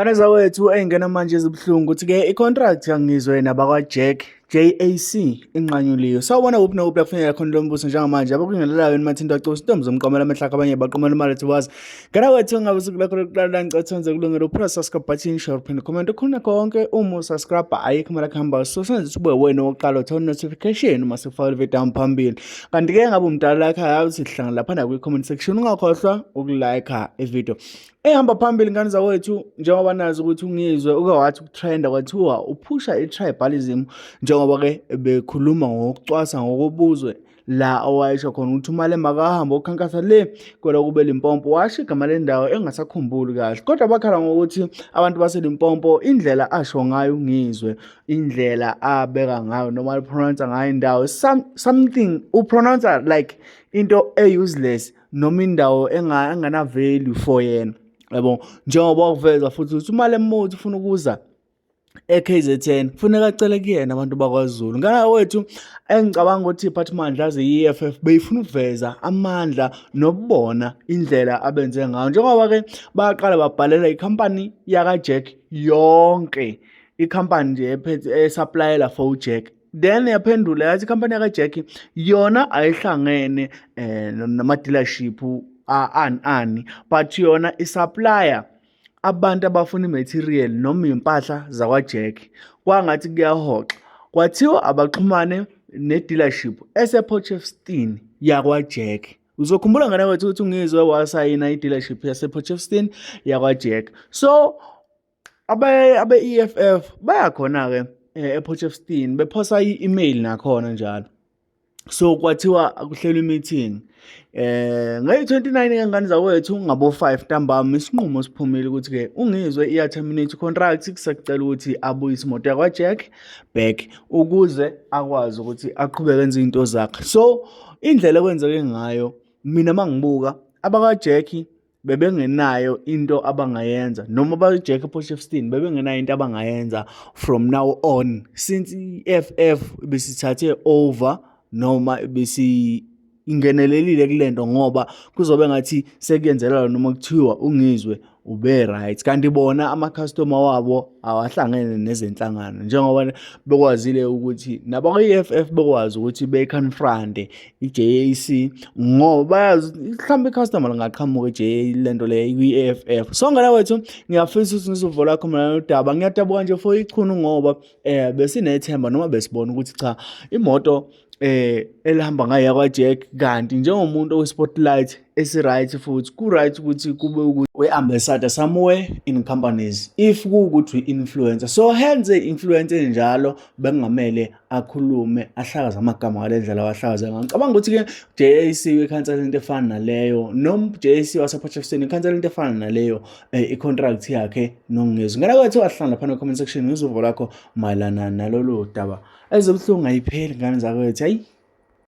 Ngane zakwethu, ey'ngena manje ezibuhlungu ukuthi-ke i-contract kaNgizwe nabakwa-Jack, JAC, inqanyuliwe. Sawubona kuphi nokuphi la kufinyelela khona lo mbuso njengamanje. Abakubingelelayo nimathinta cosi intombi zomqomela amehlakho abanye baqomela imali ethi wazi. Ngane kwethu, ngabe usuku lakho lokuqala la, ngicela wenze kulungele upress subscribe button, share, phinde comment ukhona konke. Uma usubscribe, ayikho imali akuhamba, so senze ukuthi ube wena wokuqala uthola notification uma sikufakela video phambili. Kanti-ke ngabe umdala la ekhaya, uthi sihlangana laphana kwi-comment section, ungakhohlwa ukulike ivideo. Ehamba phambili, ngane zakwethu, njengoba nazi ukuthi uNgizwe uke wathi ukutrenda, kwathiwa uphusha i-tribalism, njengoba-ke bekhuluma ngokucwasa ngokobuzwe, la owayesho khona ukuthi uMalema akahamba okhankasa le kwela kube Limpopo, washo igama lendawo engasakhumbuli kahle, kodwa bakhala ngokuthi abantu baseLimpopo indlela asho ngayo uNgizwe, indlela abeka ngayo noma alipronounce ngayo indawo, something upronounce like into e-useless noma indawo engana value for yena, yabo. Njengoba wakuveza futhi ukuthi uMalema uthi ufuna ukuza e-KZN, kufuneka acele kuyena abantu bakwaZulu. Ngane wethu, engicabanga ukuthi iphathimandla ze-EFF beyifuna ukuveza amandla nokubona indlela abenze ngayo, njengoba-ke baqala babhalela ikhampani yakaJack yonke, ikhampani nje ephethe esuplayela for uJack. Then yaphendula yathi ikhampani yakaJack yona ayihlangene nama-dealership ani ani, but yona isupplier abantu abafuna i-material noma iy'mpahla zakwa-Jack. Kwangathi kuyahoxa, kwathiwa abaxhumane ne-dealership ese-Potchefstroom yakwa-Jack. Uzokhumbula, ngane wethu, ukuthi uNgizwe wasayina i-dealership yase-Potchefstroom yakwa-Jack. So abe-EFF bayakhona-ke ePotchefstroom, bephosa i-email nakhona njalo. So kwathiwa kuhlelwe i-meeting ngeyi-29, ngane zakwethu, ngabo-5 ntambama. Isinqumo siphumile ukuthi-ke uNgizwe iya-terminate contract, kusacela ukuthi abuyise imoto yakwa-Jack back ukuze akwazi ukuthi aqhubeke enze iy'nto zakhe. So indlela ekwenzeke ngayo, mina mangibuka, abakwa-Jack bebengenayo into abangayenza, noma abaka-Jack ePotchefstroom bebengenayo into abangayenza from now on, since i-EFF besithathe over noma besi ingenelelile kulento, ngoba kuzobe ngathi sekuyenzelwa noma kuthiwa uNgizwe ube right, kanti bona ama-customer wabo awahlangene nezenhlangano. Njengoba bekwazile ukuthi nabakwa-EFF bekwazi ukuthi be-confront i-JAC, ngoba bayazi mhlawumbe i-customer lingaqhamuka i-J lento le kwi-EFF. So ngane wethu, ngiyafisa ukuthi ngizwe lakho mayelana nodaba. Ngiyadabuka nje for ichunu, ngoba besinethemba noma besibona ukuthi cha, imoto elihamba ngayo yakwa-Jack, kanti njengomuntu owe-spotlight esi-right, futhi ku-right ukuthi kube ukuthi we-ambassador somewhere in companies if kuwukuthi uyi-influencer. So hence i-influence enjalo bekungamele akhulume ahlakaze amagama ngale ndlela awahlakaze ngayo. Ngicabanga ukuthi-ke JAC ikhansela into efana naleyo, noma JAC wase-Potchefstroom ikhansela into efana naleyo, i-contract yakhe noNgizwe. Ngane kwethu, wahlala lapha no-comment section, ngizwe uvo lakho mayelana nalolu daba. Ezibuhlungu ayipheli, ngane zakwethu, hayi.